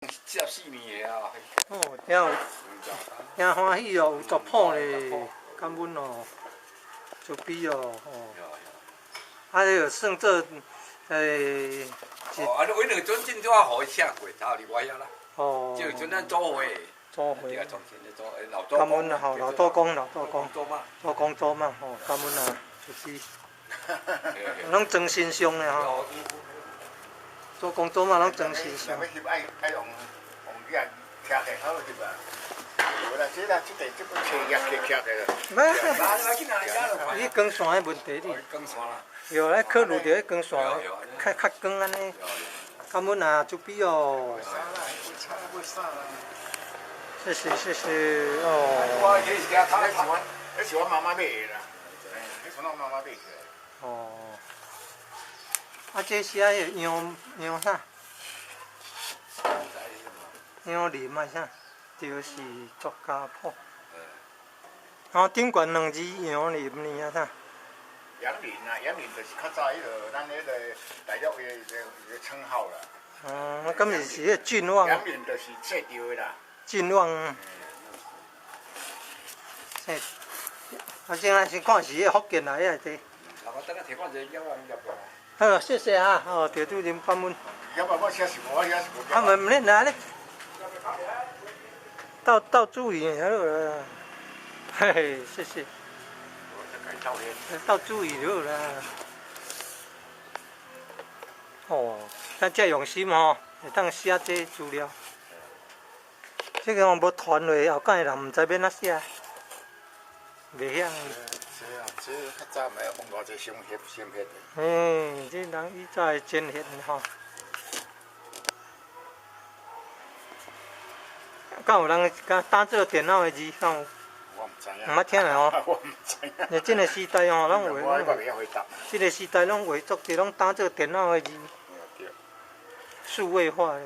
74年的啊。哦，真有真歡喜哦，有族譜咧，感恩哦，慈悲哦，哦。啊，這個算做哦，啊，你兩個尊敬拄仔予伊請過，頭佇我遐啦。哦。這個陣咱祖會。祖會。老祖感恩啊，吼，老祖公，老祖公。祖媽。祖公祖媽，吼，感恩啊，慈悲。攏裝身上的吼。祖公祖媽攏裝身上。若欲翕愛愛用用遮徛起好翕啊。無啦，這啦，這個這個車壓起徛起啦。你光線的問題哩。光線啦。對，來考慮著彼光線，較較光按呢。感恩啊，慈悲哦。謝謝謝謝哦。彼是阮媽媽買的啦，彼是阮媽媽買的。哦。啊，這寫彼個楊楊啥？楊林啊啥？就是作家譜。哦，頂懸兩字楊林呢啊啥？楊林啊，楊林就是較早彼個咱彼個大陸的一個稱號啦。哦，敢是是彼個郡王？楊林就是姓趙的啦。郡王。姓，我先來先看是彼個福建來的這。我等下提看一個好，謝謝啊！哦，趙主任感恩。我寫是無，我寫是無。啊，毋免啦，你倒倒注意好啦。嘿嘿，謝謝。倒注意好啦。哦，咱遮用心吼，會當寫這資料。這個無傳落，後蓋人毋知欲按怎寫，袂曉。這啊，這較早嘛用偌濟心血心血的。嘿，這人以早的真血吼。敢有人敢打做電腦的字？敢有？我毋知影。毋捌聽過吼。我毋知影。你這個時代吼，攏畫。我袂曉回答。這個時代攏畫作者攏打做電腦的字。對。數位化的。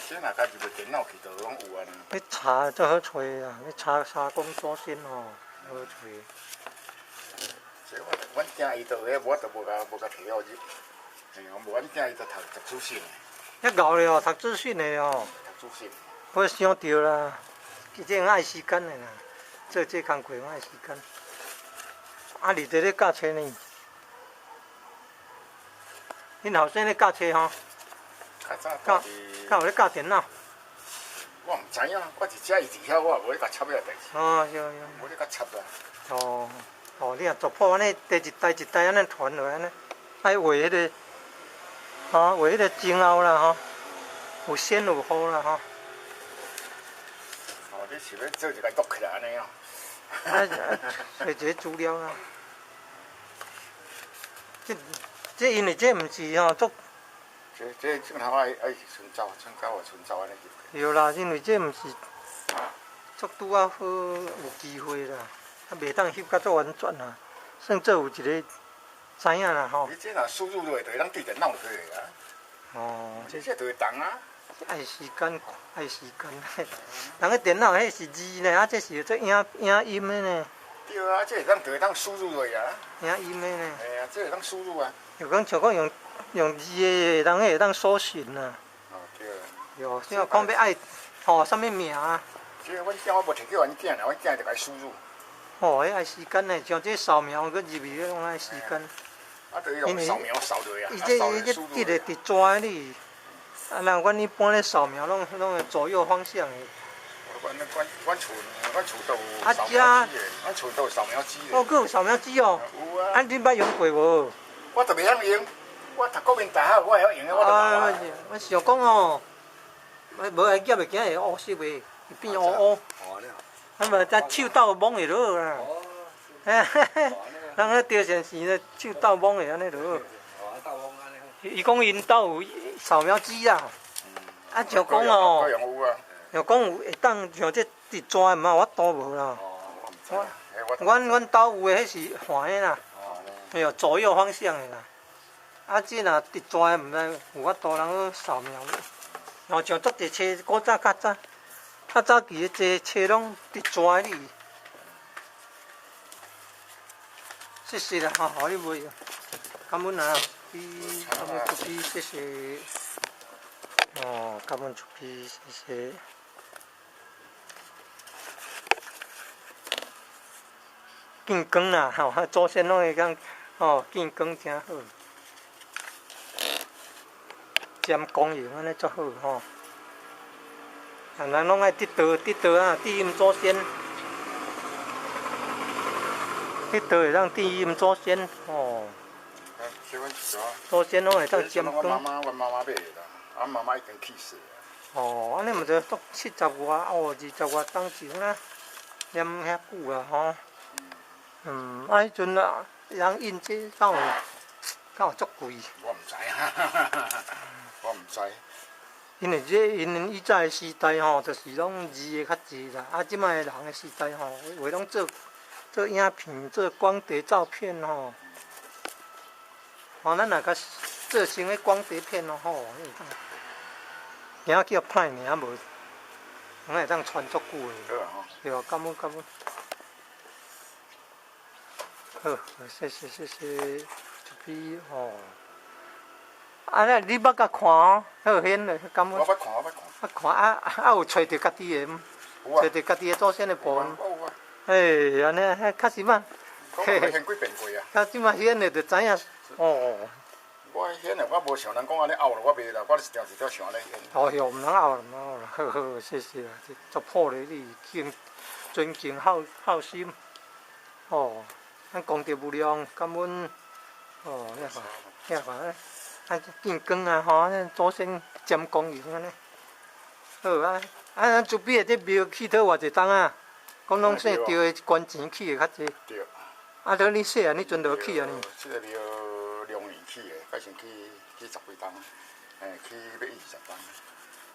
這若家入電腦去，就攏有啊。欲查足好揣啊！欲查查講祖先吼，好揣。這我阮囝伊都彼，我都無共無共提好入。嘿，無阮囝伊都讀讀資訊的。遐𠢕咧哦，讀資訊的哦。讀資訊。我想著啦，這愛時間的啦，做這工課愛時間。啊，你佇咧教冊呢？恁後生咧教冊吼？教教有咧教電腦？我毋知影，我佇遮伊佇遐，我也無咧共插遐代誌。哦，對對。無咧共插啦。哦，哦，你若族譜按呢，第一代一代按呢傳落按呢，愛畫彼個，吼，畫彼個前後啦吼，有先有後啦吼。哦，你是欲做一個錄起來按呢哦？啊，揣一个資料啦。這這因為這毋是吼足。這這鏡頭愛愛是春走，春走啊，春走按呢入。對啦，因為這毋是足拄仔好有機會啦，啊，袂當翕甲足完全啦，算做有一個知影啦吼。你這若輸入落去，就會當對電腦就可以啊。哦。這這就會動啊。愛時間，愛時間。人个電腦彼是字呢，啊，這是做影影音的呢。對啊，這會當就會當輸入落去啊。影音的呢。嘿啊，這會當輸入啊。就講像講用用字的，人會當搜尋啊。哦，對。對，像講欲愛吼啥物名啊？這阮囝我無提叫阮囝啦，阮囝就共輸入。哦，彼愛時間呢，像這掃描閣入去，攏愛時間。啊，就用掃描掃落啊。伊這伊這直個直紙哩，啊，人阮一般咧掃描攏攏會左右方向的。阮阮阮厝阮厝都有掃描機的，阮厝都有掃描機的。哦，閣有掃描機哦。有啊。啊，你捌用過無？我都袂曉用，我讀國民大學，我會曉用的，我都無啊。我想講哦，無愛夾會驚會烏色的，會變烏烏。啊無，才手鬥摸會落啦。哈哈，人咧釣線時咧，手鬥摸會按呢落。伊講𪜶兜有掃描機啦，啊像講哦，像講有會當像這佇紙的，毋有法度無啦。我阮阮兜有的彼是橫的啦，對哦，左右方向的啦。啊，這若佇紙的，毋知有法度人去掃描。哦，像足濟冊，古早較早，較早期的這冊攏佇紙裡。謝謝啦，吼，予你買，感恩啊，比，感恩比，謝謝。哦，感恩出去，謝謝。見光啦，吼，祖先攏會講，吼，見光誠好，占光榮按呢足好吼。啊，人攏愛得道，得道啊，得𪜶祖先，得道會當得𪜶祖先，吼。祖先攏會當占光。阮媽媽買的啦，阮媽媽已經去世啊。哦，按呢毋就足七十外哦，二十外冬前啦，念遐久啊吼。嗯，啊，彼陣啊，人印這敢有足貴？我毋知，我毋知。因為這𪜶以早的時代吼，就是攏字的較濟啦。啊，這擺的人的時代吼，話攏做做影片、做光碟照片吼。吼，咱若共做成彼光碟片哦吼，驚叫歹爾無，敢會當傳足久的。對啊，感恩感恩。好，謝謝謝謝，出去吼。啊，你捌共看哦？好顯嘞，感恩。我捌看，我捌看。捌看啊啊，有揣著家己的毋？揣著家己的祖先的部分。有啊。嘿，按呢，彼較實嘛。我顯幾遍過啊。較這馬顯的就知影。哦。我顯的我無像人講按呢拗落，我袂啦，我是定一條想按呢顯。哦喲，毋通拗，毋通拗啦，好好，謝謝啦，足普咧，你敬尊敬孝孝心，哦。咱功德無量，感恩哦，遐看，遐看，啊見光啊吼，咱祖先沾光榮按呢。好啊，啊咱厝邊的這廟起佗偌濟冬啊？講攏姓趙的捐錢起的較濟。對。啊，著你細漢彼陣就起啊呢？這個廟2年起的，改先起起十幾冬，嘿，起欲20冬。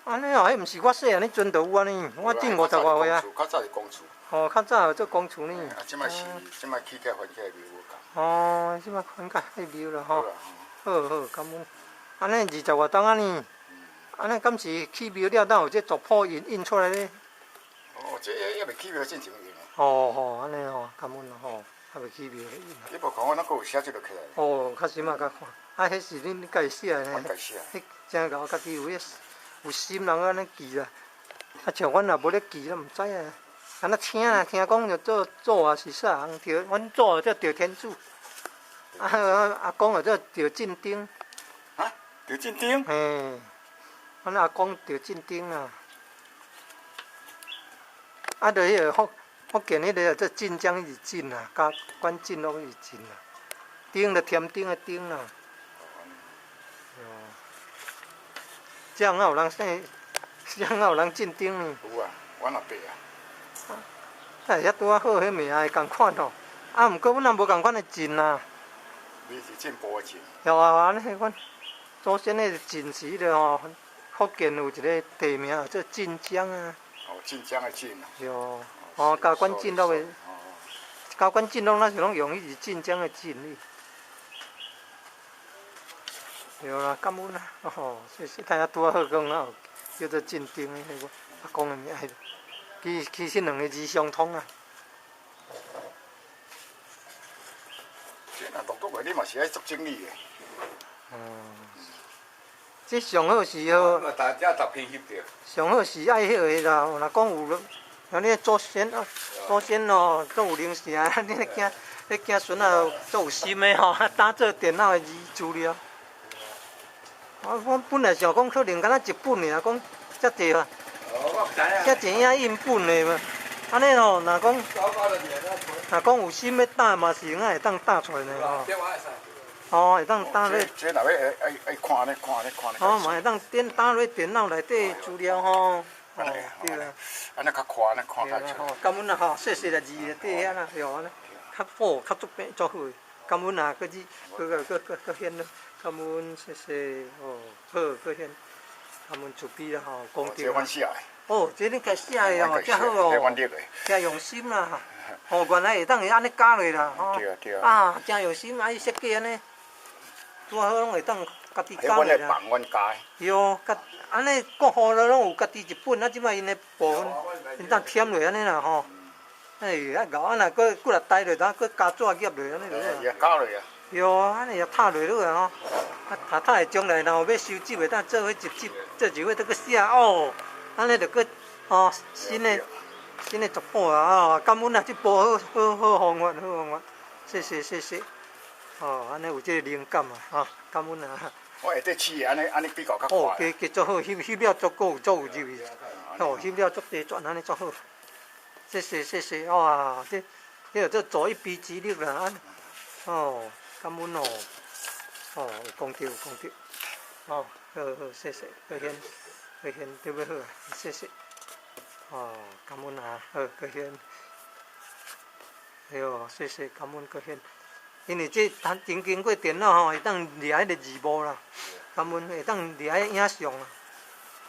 按呢哦，彼毋是我細漢彼陣就有啊呢，我進50外歲啊。較早是公厝。哦，較早做公厝呢。啊，這擺是這擺起起還起來廟無仝。哦，這擺還起來廟啦吼。好好，感恩。按呢20外冬啊呢？按呢敢是起廟了，哪有這族譜印印出來咧？哦，這猶未起廟進前印的。哦吼，按呢吼，感恩吼，猶未起廟印。你無看我哪閣有寫這落起來？哦，較實嘛較看，啊，彼是恁家己寫的呢？阮家寫。彼真𠢕，家己有彼有心人按呢記啦。啊，像阮若無咧記，咱毋知啊。按呢聽啦，聽講就做祖啊是啥人？趙，阮祖叫趙天主。啊，阿公就叫趙進丁。啊？趙進丁？嘿，阮阿公趙進丁啊。啊，就彼个福建彼个做晉江是晉啊，佮關進攏是晉啊。丁就添丁的丁啦。哦。這樣哪有人姓？這樣哪有人進丁呢？有啊，阮阿伯啊。啊，遐拄仔好，彼名會仝款吼。啊，毋過阮也無仝款的晉啊。你是進步的進。有啊，按呢阮祖先的晉是彼个吼，福建有一個地名叫做晉江啊。哦，晉江的晉啊。對。哦，加關進攏的，加關進攏咱是攏用彼是晉江的晉哩。對啦，感恩啦，哦，謝謝大家拄仔好講啊，叫做晉丁的彼個阿公的名。其實兩個字相通啊。這若錄國話，你嘛是愛足整理的。嗯。這上好是好。上好是愛彼個啦，若講有，像你祖先啊，祖先哦，足有靈性啊，你囝，你囝孫仔足有心的吼，打做電腦的字資料。我本來想講可能敢若一本爾，講遮濟啊。遮濟影印本的嘛，按呢吼，若講有心欲打嘛是會當打出來呢吼。哦，會當打咧。這若欲愛愛看咧，看咧，看咧。哦，嘛會當電打落電腦內底資料吼。哦，對啦。按呢較快，按呢看較出。感恩啊吼，細細個字內底遐啦，對按呢，較好，較足變足好。感恩啊，閣字，閣閣閣閣閣顯咯。感恩謝謝哦，好，閣顯。感恩慈悲啦吼，功德。哦，這你家寫的哦，遮好哦，真用心啦！哦，原來會當會按呢加落啦，吼。對啊對啊。啊，真用心，啊，伊設計按呢，拄仔好攏會當家己加落啦。阮阮加。對哦，家按呢各戶都攏有家己一本，啊，這擺𪜶的部分，𪜶當添落按呢啦吼。哎，啊𠢕啊，若閣閣若呆落，當閣加紙夾落按呢就好。加落啊。對啊，按呢也拍落落啊吼，啊，拍拍會將來若有欲收集的，當做伙集集，做一伙閣閣寫哦，按呢就閣哦新的新的族譜啊，哦，感恩啊，這部好好好方法，好方法，謝謝謝謝，哦，按呢有這個靈感啊，吼，感恩啊。我下底試的，按呢按呢比較較哦，快。加加足好，翕翕了足夠足有入去，哦，翕了足齊全，按呢足好。謝謝謝謝，哇，這這就做一筆之力啦，按，哦，感恩哦，哦，有功德有功德，哦，好好謝謝，閣現閣現對欲好啊，謝謝，哦，感恩啊，好閣現，對哦，謝謝感恩閣現，因為這經經過電腦吼，會當掠彼個字幕啦，感恩會當掠彼影像啦，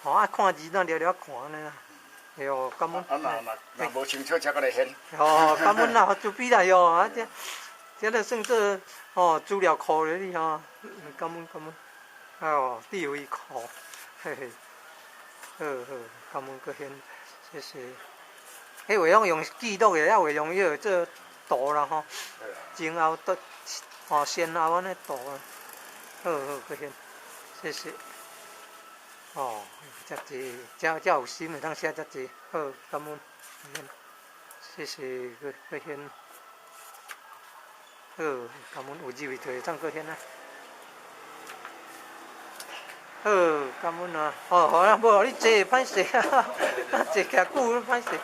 吼啊看字當了了看按呢啦，對哦，感恩。啊，若若若無清楚，才閣來現。哦，感恩啦，慈悲啦喲，啊這這個算做哦資料庫咧你吼，感恩感恩，哦智慧庫，嘿嘿，好好，感恩閣現，謝謝。彼話攏用記錄的，猶會用彼個做圖啦吼，前後都哦先後按呢圖啊，好好閣現，謝謝。哦，遮濟，遮遮有心會當寫遮濟，好感恩，謝謝閣閣現。好，感恩有入去就會當閣現啊。好，感恩啊！哦，好啦，無予你坐歹勢啊，坐徛久歹勢。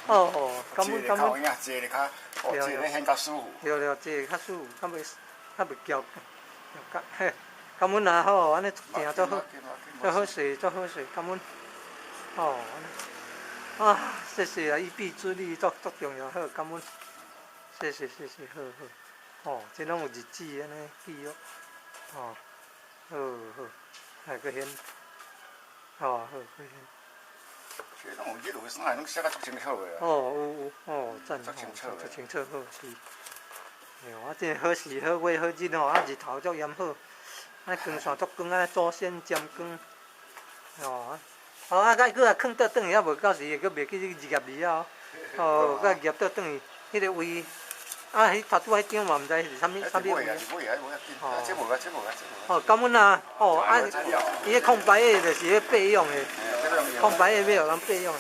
哦，感恩感恩。坐咧較，哦，坐咧顯較舒服。對對，坐較舒服，較袂較袂翘翹角。嘿，感恩啊！好，按呢定足好，足好勢，足好勢，感恩。哦，啊，謝謝啊！一臂之力足足重要，好，感恩。謝謝謝謝，好好。哦，這攏有日子按呢記錄。哦，好好。來閣現，哦，好，閣現。這攏有日有啥攏寫甲足清楚的。哦，有有，哦，讚，足清楚足清楚，好是。對，啊，這好時好月好日吼，啊日頭足炎好，啊光線足光，啊祖先沾光，哦，哦啊，閣閣啊囥倒轉去，猶無到時，閣袂記這個入字啊，哦，閣夾倒轉去，彼個位，啊，彼頭拄仔彼張嘛，毋知是啥物啥物位。哦，這無啊，這無啊，這無。哦，感恩啊，哦，啊，伊彼空白的，就是彼備用的，空白的欲予人備用。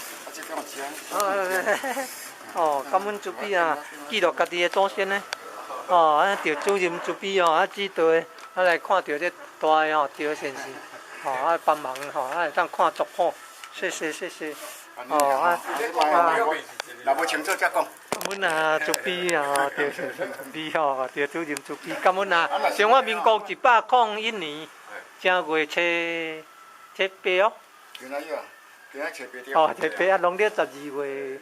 哦，感恩慈悲啊，記錄家己的祖先呢。哦，啊，著主任慈悲哦，啊，指導的，啊來看著這大的吼，趙先生，吼，啊幫忙吼，啊會當看族譜，謝謝謝謝。哦啊啊！若無清楚才講。感恩啊，慈悲啊，趙先生慈悲吼，趙主任慈悲，感恩啊。中華民國101年正月初初八哦。今仔日啊，今仔初八。哦，初八啊，農曆12月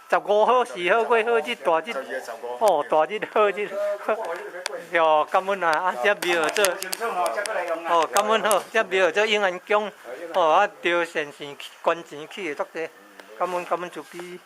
15號是好月好日大日。哦，大日好日。喲，感恩啊！啊，這廟做。哦，感恩好，這廟做永安宮。哦，啊，趙先生捐錢起的足濟，感恩感恩慈悲。